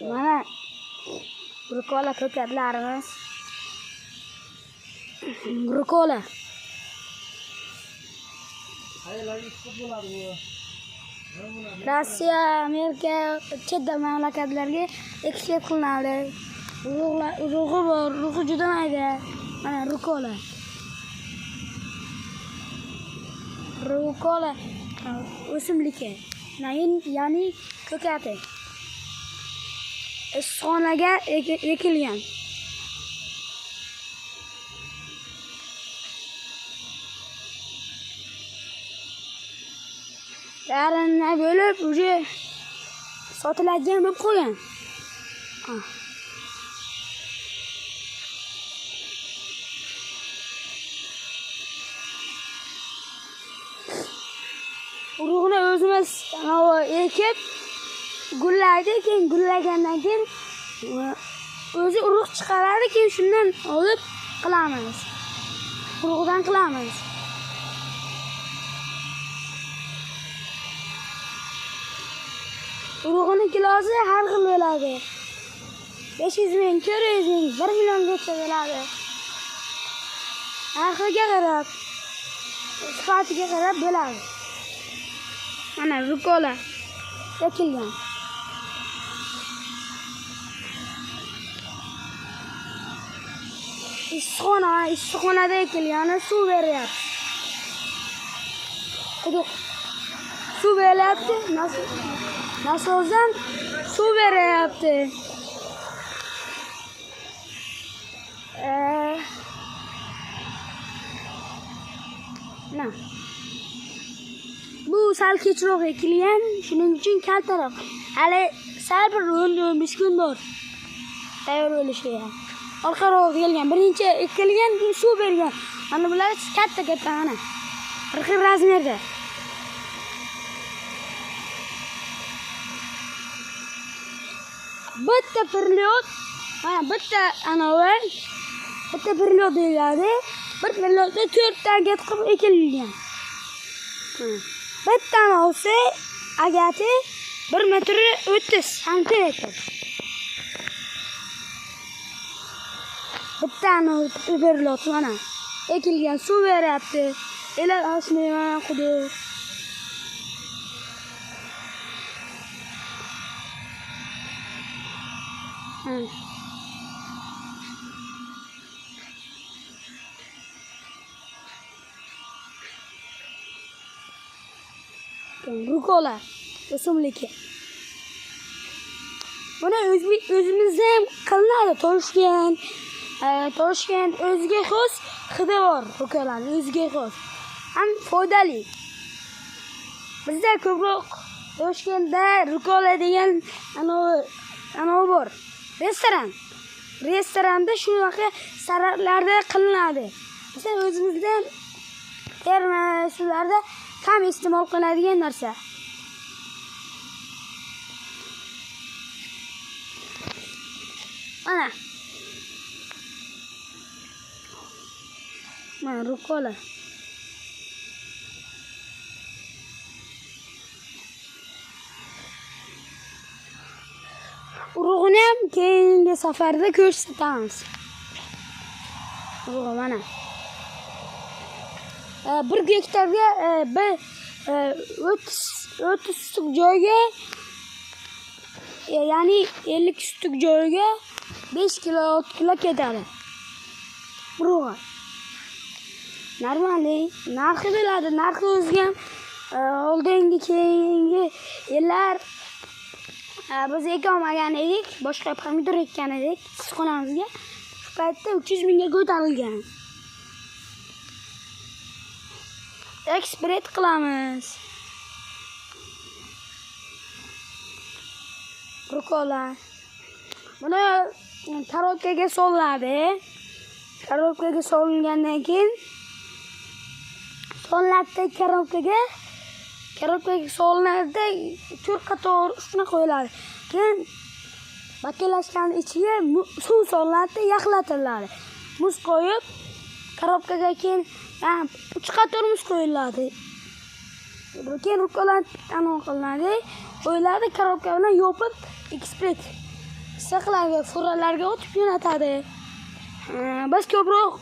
Mana rukola ko'katlarimiz. Rukola. Rossiya, Amerika, chet mamlakatlarga eksport qilinadi. Urug'i bor, urug'i juda mayda. Mana rukola. Rukola o'simligi. Ya'ni ko'kati. Issiqxonaga ekilgan. Yarmini bo'lib, уже sotiladigan bo'lib qolgan. Urug'ini o'zimiz ekib gullaydi, keyin gullagandan keyin o'zi urug' chiqaradi, keyin shundan olib qilamiz. Urug'dan qilamiz. Urug'ini kilosi har xil bo'ladi. 500 ming, 400 ming, 1 milliongacha bo'ladi. Narxiga qarab, sifatiga qarab bo'ladi. Mana rukola ekilgan. Issiqxonada ekilgan, suv beryapti. Quduq. Suv beryapti, nasozdan suv beryapti. Bu sal kechroq ekilgan, shuning uchun kaltaroq. Hali sal bir 10-15 kun bor tayyor bo'lishiga. Orqaroq kelgan, birinchi ekilgan, suv bergan. Mana bular katta-katta mana. Bir xil razmerda. Bitta perlyot, mana bitta anavi, bitta perlyot deyiladi. Bir perlyotda 4 ta agat qilib ekilgan. Bitta olsa agati 1 metr 30 santimetr. Bitta perlyot mana ekilgan, suv beryapti. Ela asli mana quduq. Rukola o'simligi. Buni o'zimizda ham qilinadi. Toshkent o'ziga xos hidi bor rukolani, o'ziga xos. Ham foydali. Bizda ko'proq Toshkentda rukola degan anavi bor. Restoran. Restoranda shunaqa salatlarda qilinadi. Masalan, o'zimizda terma suvlarda kam iste'mol qilinadigan narsa. Mana. Mana rukola. Urug'ini ham keyingi safarda ko'rsatamiz. Urug'i mana. Bir gektarga bir 30 stuk joyga, ya'ni 50 stuk joyga 5 kilo 6 kilo ketadi. Urug'i. Normalniy narxi bo'ladi, narxi o'ziga ham oldingi keyingi yillar biz ekolmagan edik, boshqa pomidor ekkan edik issiqxonamizga. Shu paytda 300 mingga ko'tarilgan. Eksport qilamiz. Rukola. Buni korobkaga solinadi. Korobkaga solingandan keyin solinadi korobkaga. Korobkaga solinadi, 4 qator ustuna qo'yiladi. Keyin bakelashgan ichiga suv solinadi, yaxlatiladi. Muz qo'yib korobkaga keyin 3 qator muz qo'yiladi. Keyin rukola qilinadi, qo'yiladi, korobka bilan yopib eksport Issiqlarga, furalarga otib jo'natadi. Biz ko'proq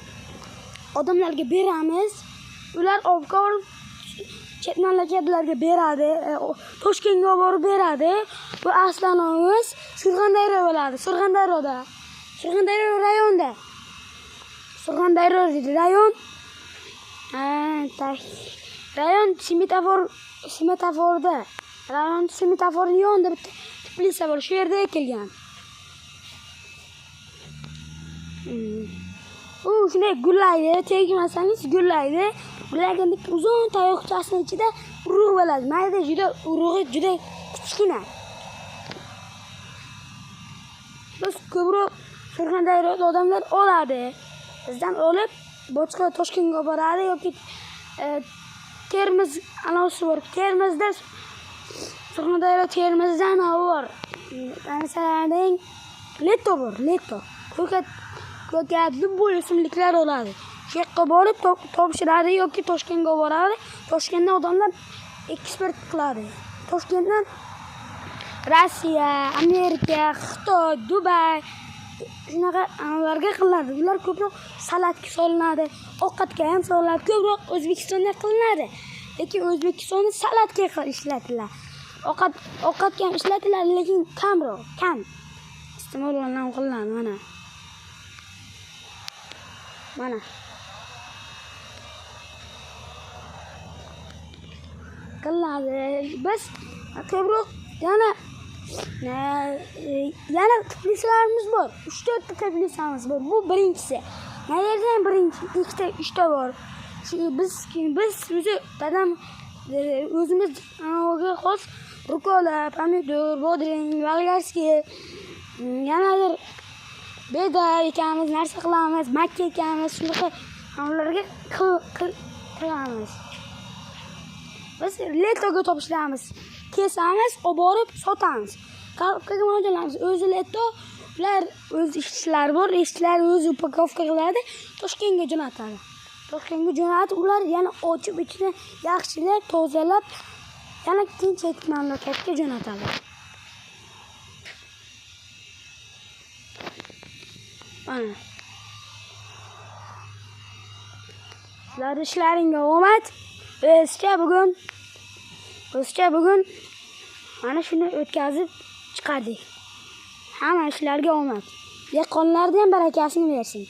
odamlarga beramiz. Ular olib borib chet mamlakatlarga beradi, Toshkentga olib borib beradi. Bu aslanimiz Surxondaryo bo'ladi, Surxondaryoda. Surxondaryo rayonida. Surxondaryo rayon. Rayon semetaforda. Rayon semetaforning yonida bitta teplitsa bor, shu yerda ekilgan. U shunday gullaydi, tegmasangiz gullaydi. Gullaganda uzun tayoqchasining ichida urug' bo'ladi. Mayda juda urug'i juda kichkina. Biz ko'proq Surxondaryoda odamlar oladi. Bizdan olib boshqa Toshkentga boradi yoki Termiz anavisi bor. Termizda Surxondaryo Termizda anavi bor. Masalan, leto bor, leto. Ko'katli bo'y o'simliklar oladi. Shu yoqqa borib topshiradi yoki Toshkentga boradi. Toshkentdan odamlar eksport qiladi. Toshkentdan Rossiya, Amerika, Xitoy, Dubay shunaqa ularga qilinadi. Ular ko'proq salatga solinadi, ovqatga ham solinadi. Ko'proq O'zbekistonda qilinadi. Lekin O'zbekistonda salatga ishlatiladi. Ovqatga ham ishlatiladi, lekin kamroq, kam iste'mol qilinadi mana. Mana. Qilinadi. Biz ko'proq yana teplitsalarimiz bor. 3-4 ta teplitsamiz bor. Bu birinchisi. Qayerdan birinchi, ikkita, uchta bor. Biz o'zi dadam o'zimiz anaviga xos rukola, pomidor, bodring, bolgarskiy, yana bir beda ekamiz, narsa qilamiz, makka ekamiz, shunaqa ularga qilamiz. Biz letoga topshiramiz. Kesamiz, olib borib sotamiz. Korobkaga mo'ljalamiz. O'zi leto, ular o'z ishchilari bor, ishchilar o'zi upakovka qiladi, Toshkentga jo'natadi. Toshkentga jo'natib, ular yana ochib ichini yaxshilab, tozalab, yana keyin chet mamlakatga jo'natadi. Mana. Sizlar ishlaringga omad. O'zcha bugun mana shuni o'tkazib chiqardik. Hamma ishlarga omad. Dehqonlarga ham barakasini bersin.